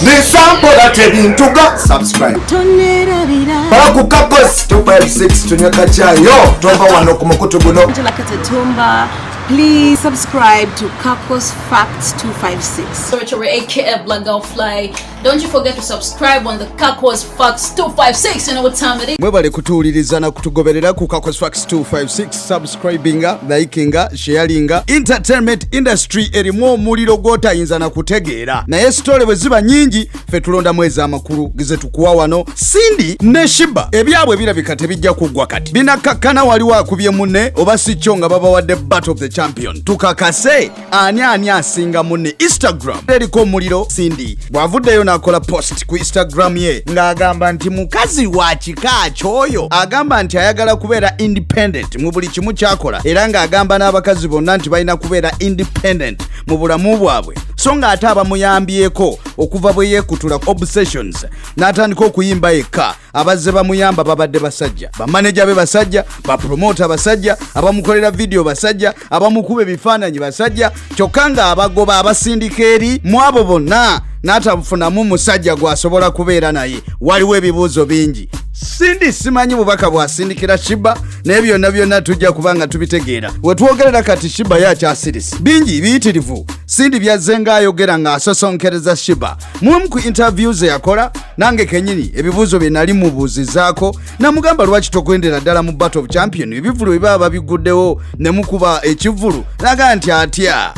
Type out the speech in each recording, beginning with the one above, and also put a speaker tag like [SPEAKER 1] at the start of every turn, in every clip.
[SPEAKER 1] Nisampola tebintuga subscribe.
[SPEAKER 2] Tonerabira.
[SPEAKER 1] Pala ku Kakos 256 tunywe kacyayo tova wano ku mukutu guno.
[SPEAKER 2] Angela Katatumba. Please subscribe to Kakos Facts 256.
[SPEAKER 3] Territory, aka Black Girl Fly. Don't you forget to subscribe on the Kakos Fox 256. You know what time it is.
[SPEAKER 4] Mwebale kutuwuliriza na kutugoberera ku Kakos Facts 256. Subscribinga, likinga, sharinga. Entertainment industry erimu omuliro gw'otayinza na kutegeera, naye sitole bwe ziba nyingi ffe tulondamu ez'amakulu ze tukuwa wano. Cindy ne Sheebah ebyabwe birabika tebijja kuggwa kati binakakkana. Waliwo akubye munne oba si kyo nga babawadde Battle of the Champion. Tukakase ani ani asinga munne. Instagram eriko omuliro. Cindy bw'avuddeyo n'akola post ku Instagram ye ng'agamba nti mukazi wa kika kyoyo, agamba nti ayagala kubeera independent mu buli kimu kyakola, era ng'agamba n'abakazi bonna nti balina kubeera independent mu bulamu bwabwe, so ng'ate abamuyambyeko okuva bwe yeekutula Obsessions n'atandika okuyimba yekka, abazze bamuyamba babadde basajja. Bamaneja be basajja, bapromota basajja, abamukolera vidiyo basajja, abamukuba ebifaananyi basajja, kyokka ng'abagoba abasindika eri. Mu abo bonna n'atafunamu musajja gw'asobola kubeera naye. Waliwo ebibuuzo bingi. Cindy simanyi bubaka bw'asindikira Sheebah, naye byonna byonna tujja kuba nga tubitegeera. Wetwogerera kati Sheebah ye akyasirise. Bingi biyitirivu Cindy byazze ng'ayogera ng'asosonkereza Sheebah. Mumu ku interview ze yakola nange kenyini, ebibuuzo bye nali mubuuzizaako, namugamba, "Lwaki tokwendera ddala mu Battle of Champion? Ebivulu bwe baba babiguddewo ne mukuba ekivulu." Nagaa nti atya.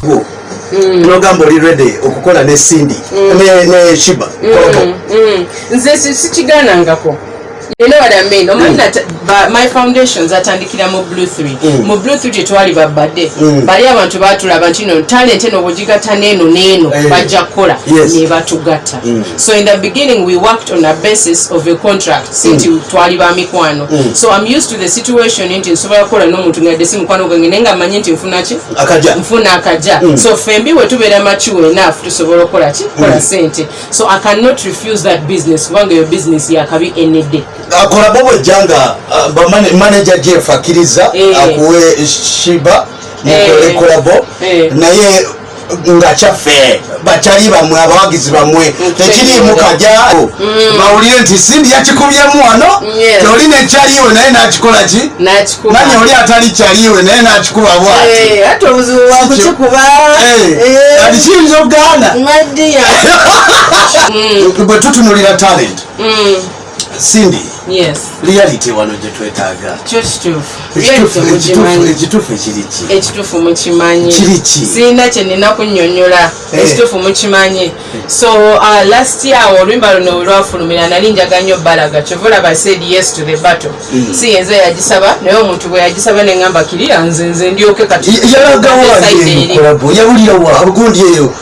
[SPEAKER 1] Nogamba oli ready okukola ne Cindy ne Sheebah Kolobo?
[SPEAKER 5] Nze sikigaanangako. You know what I mean? Omanyi my foundations atandikira mu Blue 3. Mu Blue 3 tetwali babadde. Bali abantu batulaba nti no talent eno bw'ogigatta n'eno n'eno bajja kukola, ne batugatta. So in the beginning we worked on a basis of a contract, si nti twali ba mikwano. So I'm used to the situation nti nsobola kukola n'omuntu nga si mukwano gwange, naye nga mmanyi nti nfuna ki?
[SPEAKER 1] Akaja.
[SPEAKER 5] Nfuna akaja. So fembi bwe tubeera mature enough tusobola okukola ki? Kukola sente. So I cannot refuse that business, kubanga eyo business yakabi enedde.
[SPEAKER 1] Collabo bwejja nga manager Jeff akkiriza akuwe Sheebah mukole collabo, naye nga kyaffe bakyali bamwe, abawagizi bamwe, tekiriimu kaja bawulire nti Cindy yakikubyemu wano, toli nekyaliwe naye nakikola ki?
[SPEAKER 5] Nakikuba.
[SPEAKER 1] Nanye oli atali kyaliwe naye nakikuba bwati.
[SPEAKER 5] Eh, ate obuzibu bwakukikuba.
[SPEAKER 1] Kati kiyinza okugaana.
[SPEAKER 5] My dear.
[SPEAKER 1] Bwe tutunulira talent, Cindy, reality wano gye twetaaga.
[SPEAKER 5] Kyo kituufu. Reality mukimanyi.
[SPEAKER 1] Ekituufu ekiri ki?
[SPEAKER 5] Ekituufu mukimanyi.
[SPEAKER 1] Kiri ki?
[SPEAKER 5] Sirina kye nina kunnyonnyola. Ekituufu mukimanyi. So last year oluyimba luno we lwafulumira nali njaga nnyo balaga. Kyova olaba I said yes to the battle. Si yenze yagisaba, naye omuntu bwe yagisaba neŋŋamba kirira nze ndyoke kati
[SPEAKER 1] Yalagawa?
[SPEAKER 5] Side eri.
[SPEAKER 1] Collabo yawulira wa gundi eyo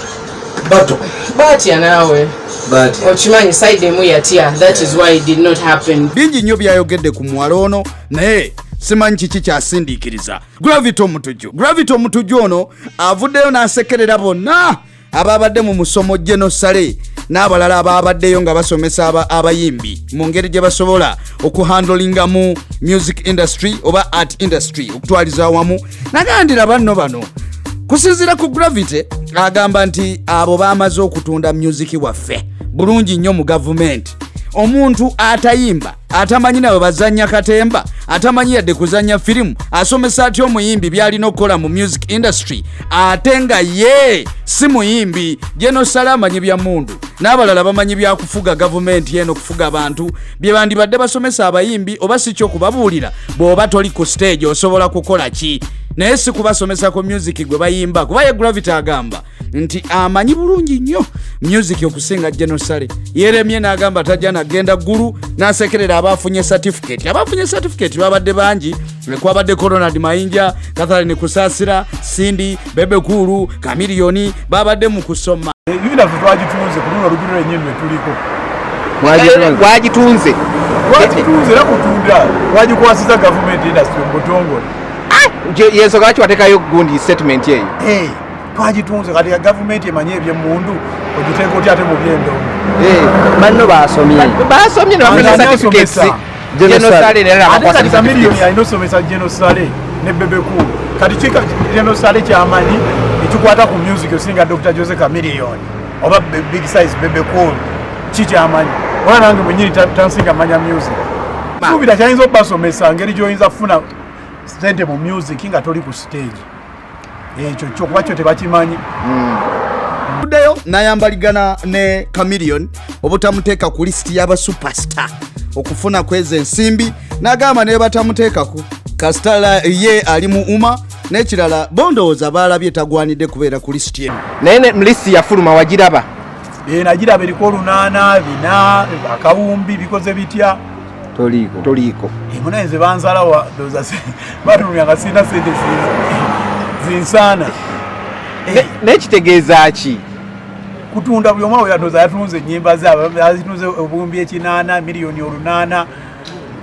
[SPEAKER 1] battle?
[SPEAKER 5] Batya naawe.
[SPEAKER 1] Batya.
[SPEAKER 5] Okimanyi side emu yatya, that is why it did not happen.
[SPEAKER 4] Bingi nnyo byayogedde ku muwala ono, naye simanyi kiki kyasindiikiriza Gravity Omutujju. Gravity Omutujju ono avuddeyo n'asekerera bonna ababadde mu musomo General Saleh n'abalala ababaddeyo nga basomesa abayimbi mu ngeri gye basobola okuhandlingamu music industry oba art industry okutwaliza awamu. Nagandira banno bano kusinziira ku Gravity, agamba nti abo bamaze okutunda music waffe bulungi nnyo mu gavumenti. Omuntu atayimba, atamanyi nawe bazanya katemba, atamanyi yadde kuzanya firimu, asomesa atya omuyimbi byalina okukola mu music industry ate nga ye si muyimbi? General Saleh amanyi bya mundu n'abalala bamanyi byakufuga gavumenti eno, kufuga bantu, bye bandibadde basomesa abayimbi, oba si kyokubabuulira bw'oba toli ku stage osobola kukola ki, naye si kubasomesa ku music gwe bayimba. Kuba ye Gravity agamba nti amanyi bulungi nnyo music okusinga General Saleh. Yeremye n'agamba tajja nagenda ggulu, n'asekerera abafunye certificate. Abafunye certificate babadde bangi, kwabaddeko Ronald Mayinja, Catherine Kusasira, Cindy, Bebe Cool, Chameleone, babadde mu kusoma.
[SPEAKER 6] UNAF twagitunze ku luno olugiro lwennyini lwe tuliko.
[SPEAKER 7] Wagitunze?
[SPEAKER 6] Twagitunze, era kutunda twagikwasiza gavumenti industry mu butongole.
[SPEAKER 7] Yensonga lwaki wateekayo gundi statement eyo?
[SPEAKER 6] Eh, twagitunze. Kati gavumenti emanyi ebyemundu, ogiteeka otya ate mu byendongo?
[SPEAKER 8] Banno basomye.
[SPEAKER 7] Basomye ne bafuna
[SPEAKER 6] Ani
[SPEAKER 7] certificates.
[SPEAKER 6] asomesa?
[SPEAKER 7] General Saleh era
[SPEAKER 6] Ate
[SPEAKER 7] abakwasa
[SPEAKER 6] kati Chameleone
[SPEAKER 7] certificates.
[SPEAKER 6] alina osomesa General Saleh ne Bebe Cool. Kati kika General Saleh kyamanyi ekikwata ku music osinga Dr Jose Chameleone oba Big Size Bebe Cool? Kikyamanyi ola nange mwenyini tansinga manya music. Suubira kyayinza okubasomesa ngeri gyoyinza kufuna sente mu music nga toli ku stage. Ekyo kyo kuba kyo tebakimanyi.
[SPEAKER 4] Tuddeyo n'ayambaligana ne Chameleone obutamuteeka ku lisiti y'aba superstar okufuna kweza ensimbi, n'agamba ne batamuteekako kasita ye ali mu UMA. N'ekirala, bondowooza baalabye tagwanidde kubeera ku lisiti eno.
[SPEAKER 7] Naye lisiti yafuluma, wagiraba?
[SPEAKER 6] Nagiraba, eriko 800, 400, akawumbi, bikoze bitya?
[SPEAKER 8] Toliiko.
[SPEAKER 7] Toliiko.
[SPEAKER 6] Munaye nze banzalawa, ndowooza batunulya nga sirina sente zinsaana.
[SPEAKER 7] Naye kitegeeza ki?
[SPEAKER 6] Kutunda buli omu awo ndowooza yatunze ennyimba ze, azitunze 800,000, 8 miliyoni, 100,000,000,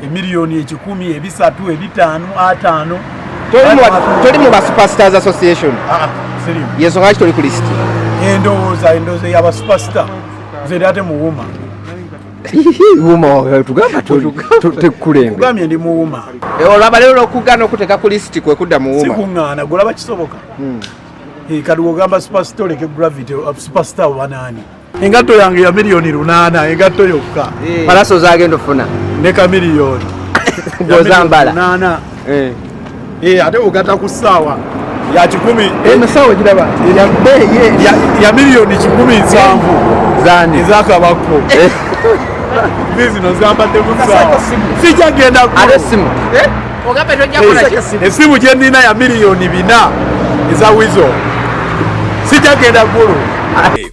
[SPEAKER 6] 300, 500, 50.
[SPEAKER 7] Toli mu ba Superstars Association?
[SPEAKER 6] Ah, ah, sirimu.
[SPEAKER 7] Yensonga lwaki toli ku lisiti?
[SPEAKER 6] Endowooza eyaba superstar, nze ndi ate muwuma.
[SPEAKER 8] Wuma tugamba tekukulembe.
[SPEAKER 6] Kugambye ndi muwuma.
[SPEAKER 7] Olwaba leero olwokugaana okuteeka ku lisiti kwe kudda mu wuma.
[SPEAKER 6] Sikuŋŋaana, golaba kisoboka. Kati wogamba superstar oleke gravity, superstar banaani? Engatto yange ya 8 miliyoni, engatto yokka.
[SPEAKER 8] Palaso zagenda ofuna.
[SPEAKER 6] Ne kamiliyoni.
[SPEAKER 8] Gw'ozambala.
[SPEAKER 6] 8. Ate ogatta ku ssaawa ya 100.
[SPEAKER 8] Emasawa giraba.
[SPEAKER 6] Ya 170 miliyoni.
[SPEAKER 8] Zani?
[SPEAKER 6] Ezakabako zizino zambadde ku ssaawa, sijja genda.
[SPEAKER 8] Ate simu?
[SPEAKER 7] Ogambe tojja kukola ki?
[SPEAKER 6] Esimu gye nnina ya 4 miliyoni eza wizo, sijja genda ggulu.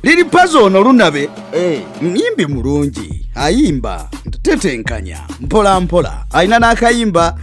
[SPEAKER 4] Lil Pazo ono lunabe muyimbi mulungi, ayimba tetenkanya mpola mpola, alina n'akayimba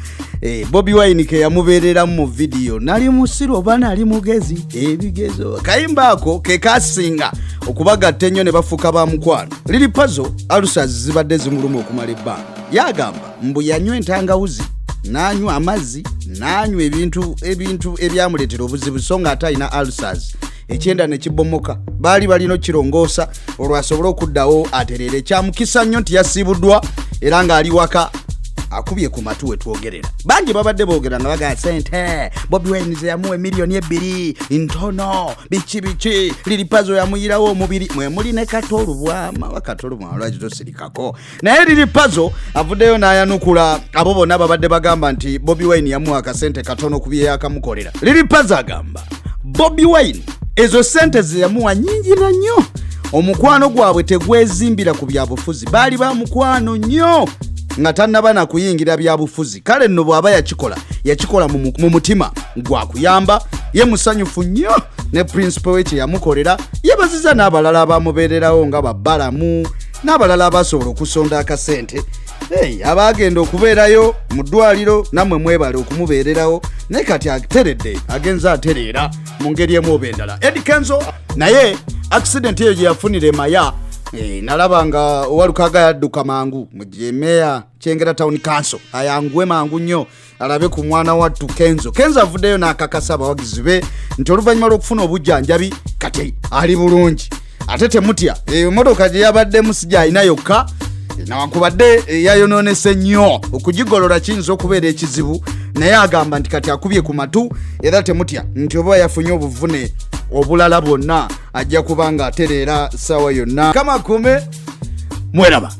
[SPEAKER 4] Bobi Wine ke yamubeereramu mu vidiyo, nali musiru oba nali mugezi ebigezo. Kayimba ako ke kasinga okubagatta ennyo ne bafuuka ba mukwano. Lil Pazo ulcers zibadde zimuluma okumala ebbanga. Yagamba mbu yanywa entangawuzi, n'anywa amazzi, n'anywa ebintu ebyamuleetera obuzibu, so nga ate alina ulcers, ekyenda ne kibomoka. Baali balina okirongoosa olwo asobole okuddawo atereere. Kyamukisa nnyo nti yasiibuddwa era ng'ali waka akubye ku matu we twogerera. Bangi babadde boogera nga bagamba sente Bobi Wine ze yamuwa 2 miliyoni ntono, biki biki. Lil Pazo yamuyirawo omubiri mwe muli ne Kato Lubwama. Wa Kato Lubwama, lwaki tosirikako? Naye Lil Pazo avuddeyo n'ayanukula abo bonna babadde bagamba nti Bobi Wine yamuwa akasente katono ku bye yakamukolera. Lil Pazo agamba Bobi Wine ezo sente ze yamuwa nyingi na nnyo. Omukwano gwabwe tegwezimbira ku byabufuzi, baali ba mukwano nnyo nga tannaba na kuyingira byabufuzi. Kale nno bw'aba yakikola, yakikola mu mutima gwa kuyamba. Ye musanyufu nnyo ne principal we kye yamukolera. Yebaziza n'abalala abamubeererawo nga babbalamu n'abalala abasobola okusonda akasente. Hey, abagenda okubeerayo mu ddwaliro, nammwe mwebale okumubeererawo. Naye kati ateredde, agenza atereera mu ngeri emu oba endala. Eddy Kenzo naye accident eyo gye yafunira emaya, nalaba nga owalukaga yadduka mangu mujemeya Kyengera Town Council ayanguwe mangu nnyo alabe ku mwana wattu Kenzo. Kenzo avuddeyo n'akakasa abawagizi be nti oluvannyuma lw'okufuna obujjanjabi kati ali bulungi, ate temutya, emotoka gye yabaddemu si gyalina yokka, newankubadde yayonoonese nnyo, okugigolola kiyinza okubeera ekizibu, naye agamba nti kati akubye ku matu era temutya nti oba yafunye obuvune obulala bwonna ajja kuba nga atereera ssaawa yonna. Kamakume mweraba.